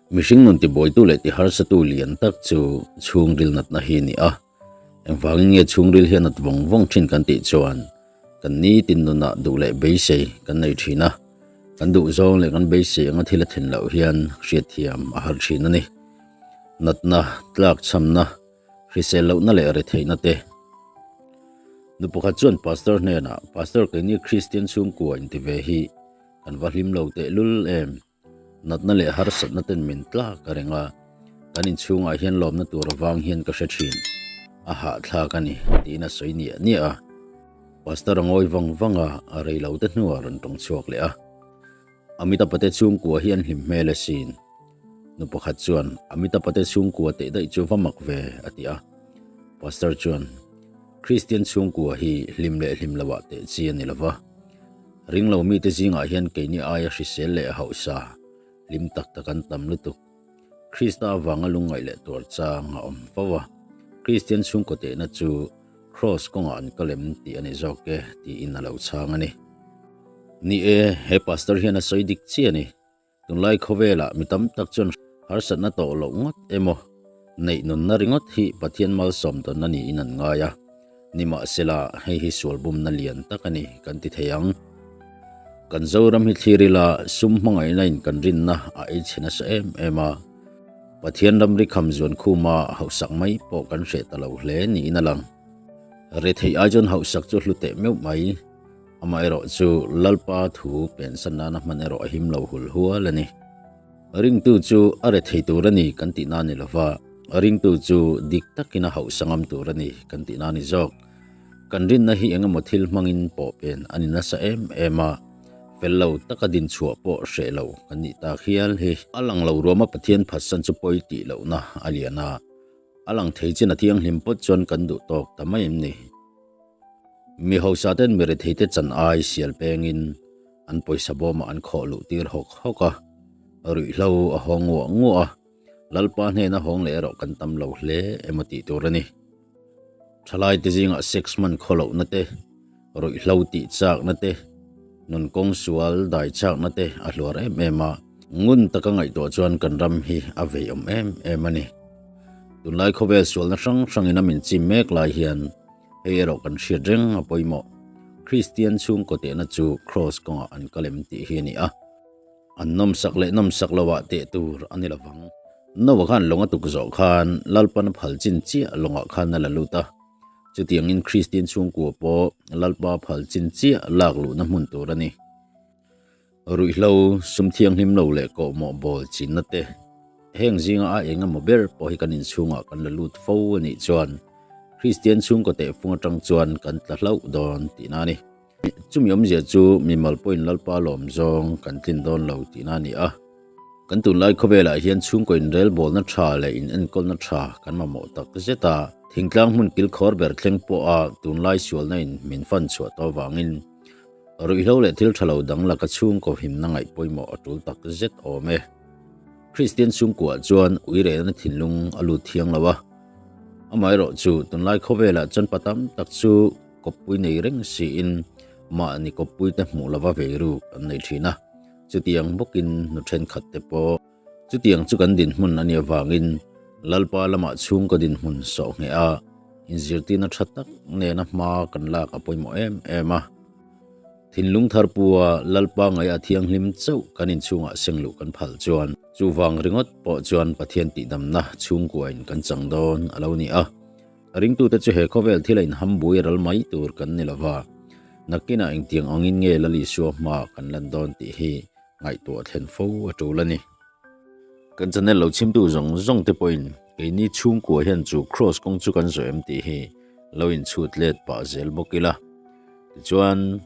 Mihring nun tibuaitu leh tiharsatu lian tak chu chhungril natna hi a ni a. Engvangin nge chhungril hi a nat vawng vawng thin kan tih chuan kan nitin nunah duh leh beisei kan nei thin a. Kan duh zawng leh kan beisei anga thil a thlen loh hian hriatthiam a har thin a ni. Natna, tlakchhamna, hrisel lohna leh retheihna te. Nu pakhat chuan Pastor hnenah, Pastor keini Kristian chhungkua inti ve hi kan va hlim lo tehlul em? Natna leh harsatna ten min tlak a reng a, kan inchhungah hian lawmna tur avang hian ka hre thin. A hahthlak a ni, tiin a sawi niah niah a. Pastor a ngawi vang vang a, a rei lo te hnuah a rawn tawng chhuak leh a. Amitabha te chhungkua hi an hlim hmel asin. Nu pakhat chuan, Amitabha te chhungkua teh daih chu va mak ve, a ti a. Pastor chuan, Kristian chhungkua hi hlim leh hlim loah teh chi a ni lo va. Ringlo mite zingah hian keini aia hrisel leh hausa, hlim tak tak an tam lutuk. Krista avanga lungngaih leh tuar chang a awm fo a. Kristian chhungkaw tehna chu Kraws kawngah an kal em tih a ni zawk e tiin a lo chhang a ni. Ni e, he pastor hian a sawi dik chiah a ni. Tunlai khawvelah mi tam tak chuan harsatna tawh loh ngawt emaw, neih nunna ringawt hi Pathian malsawm tawnna niin an ngai a. Nimahsela, hei hi sual bumna lian tak a ni kan ti thei ang. Kan Zoram hi thlir ila sum hmangaihna in kan rinna a ei chhe nasa em em a. Pathian ramri kham zuan khuma hauhsak mai pawh kan hreh ta lo hle niin a lang. Retheih ai chuan hauhsak chu hlu teh meuh mai. Amaherawhchu, Lalpa thu pensan nana hman erawh a him lo hul hual a ni. Ringtu chu a rethei tur a ni kan tihna a ni lova, ringtu chu dik takin a hauhsa ngam tur a ni kan tihna a ni zawk. Kan rinna hi eng emaw thil hmangin pawh pen a ni nasa em em a, fel lo taka din chhuah pawh hreh lo kan nih tak hial hi. A lang lo ruama Pathian phatsan chu pawi tih lohna a lian a, a lang thei chin a thianghlim pawt chuan kan duh tawk ta mai em ni? Mi hausa ten mi retheite chan ai sial pengin an pawisa bawmah an khawh luh tir hawk hawk a, ruihhlo a haw nguah nguah a, Lalpa hnena hawng leh erawh kan tam lo hle emaw tih tur a ni. Thalaite zingah sex hman khaw lohna te, ruihhlo tih chakna te, nun kawng sual dai chakna te a hluar em em a, ngun taka ngaihtuah chuan kan ram hi a vei awm em em a ni. Tunlai khawvel sualna hrang hrangin a min chim mek lai hian Hei erawh kan hriat reng a pawimawh. Kristian chhungkaw tehna chu Kraws kawngah an kal em tih hi a ni a. An nawmsak leh nawmsak loah teh tur a ni lovang. Noah khan lawng a tuk zawh khan Lalpan a phal chin chiah lawngah khan a la lut a. Chutiangin Kristian chhungkua pawh Lalpa phal chin chiah lak luhna hmun tur a ni. Ruihhlo, sum thianghlim lo leh kawhmawh bawl chinna te, heng zinga a eng emaw ber pawh hi kan inchhungah kan la lut fo a nih chuan Kristian chhungkaw tehfung atang chuan kan tla hlauh dawn tihna a ni. Chumi awmzia chu mimal pawhin Lalpa lawm zawng kan tlin dawn lo tihna a ni a. Kan tunlai khawvelah hian chhungkaw inrelbawlna tha leh inenkawlna tha kan mamawh tak zet a, thingtlang hmun kilkhawr ber thleng pawha tunlai sualna in min fan chhuah tawh avangin Ruihhlo leh thil tha lo dang laka chhungkaw himna ngaih pawimawh a tul tak zet awm e. Kristian chhungkuah chuan uirehna thinlung a lut thiang lo a. Amaherawhchu tunlai khawvelah chuan pa tam tak chu kawppui nei reng siin mahni kawppuite hmuh lova veiruk an nei thin a. Chutiang bawkin nu thenkhat te pawh chutiang chu kan dinhmun a nih avangin Lalpa lamah chhungkaw dinhmun sawh ngheh a, inzirtirna tha tak nena hma kan lak a pawimawh em em a. Thinlung thar pua Lalpa ngaih a thianghlim chauh kan inchhungah seng luh kan phal chuan chuvang ringawt pawh chuan Pathian tihdamna chhungkuain kan chang dawn a lo ni a. Ringtute chu he khawvel thila inhambui ral mai tur kan ni lova, nakinah engtiang angin nge Lal Isua hma kan lan dawn tih hi ngaihtuah thlen fo a tul a ni. Kan channel lo chhimtu zawng zawng te pawhin keini chhungkua hian chu Kraws kawng chu kan zawh em tih hi lo inchhut let pah zel bawk ila. Tichuan,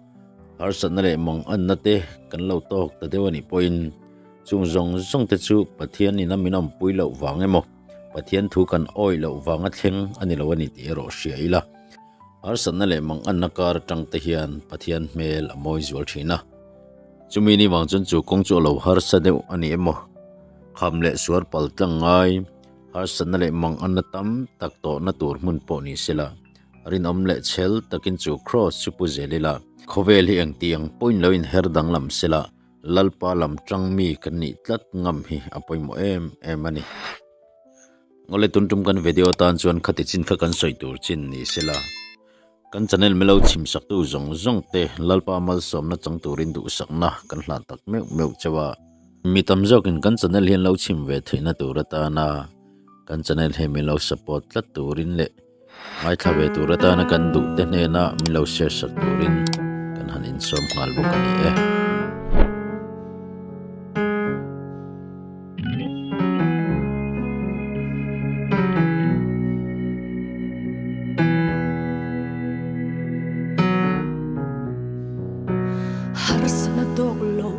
harsatna leh manganna te kan lo tawk ta deuh a nih pawhin chung zawng zawng te chu Pathian ina min awmpui loh vang emaw, Pathian thu kan awih loh vanga thleng a ni lo a ni tih erawh hria ila. Harsatna leh manganna kar atang te hian Pathian hmel a mawi zual thin a. Chumi ni vang chuan chu kawng chu a lo harsa deuh a ni emaw? Kham leh suar pal tlang ngai, harsatna leh manganna tam tak tawhna tur hmun pawh ni sela, rinawm leh chhel takin chu kraws chu pu zel ila, khawvel hi engtiang pawhin lo inher danglam sela. Lalpa lam tang mi kan nih tlat ngam hi a pawimawh em em a ni. Ngawle tun tum kan video tan chuan khati chin kha kan sawi tur chin ni sela. Kan channel milo chhim saktu zawng zawng te Lalpa malsawmna chang turin duhsakna kan hlan tak meuh meuh chauh a. Mi tam zawkin kan channel hian lo chhim ve theihna tur atana kan channel hi milo support tlat turin leh Ngaithla ve tur atana kan duh te hnena min lo share sak turin kan han insawm nghal bawk a ni e. Harsatna tawk lo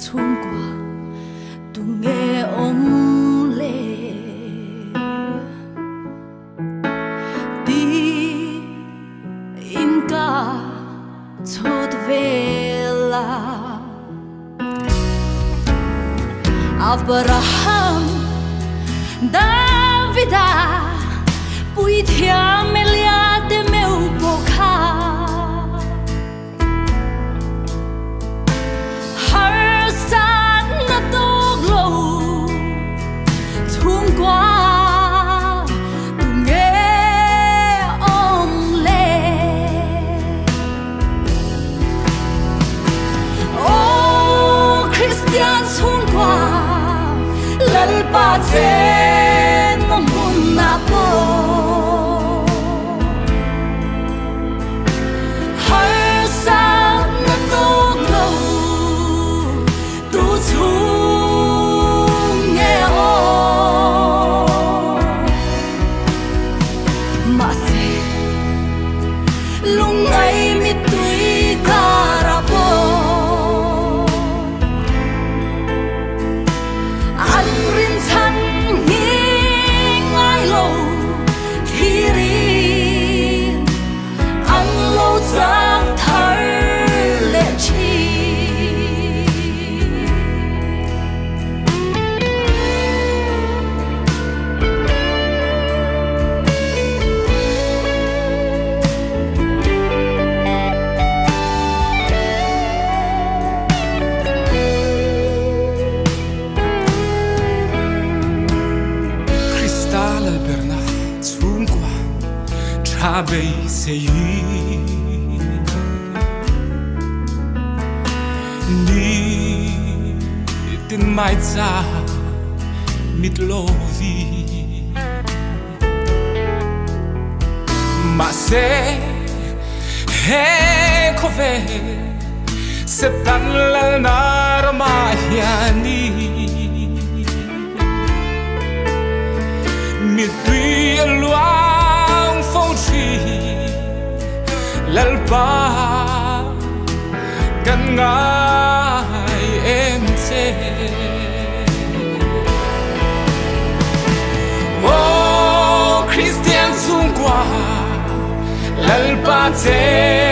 chhungkua tunge awm le? Ti in ka chhut vel a. Abraham, Davida, puithiam Elia te meuh pawh kha. Harsatna tawk lo chhungkua tunge awm le? Aw Kristian chhungkua Lalpa chenna hmunah pawh Harsatna tawk lo tu chhung nge aw? Mahse lungngai mittui kara pawh an rinchhan hi ngai lo thirin An lo chang thar leh thin. Krista Lalberna chhungkua tha beisei Ni tin mai cha mit lo vi Mahse he khawvel Satan lalna ramah hian Mittui a luang fo thin Lalpa kan ngai em che Aw Kristian chhungkua Lalpa che.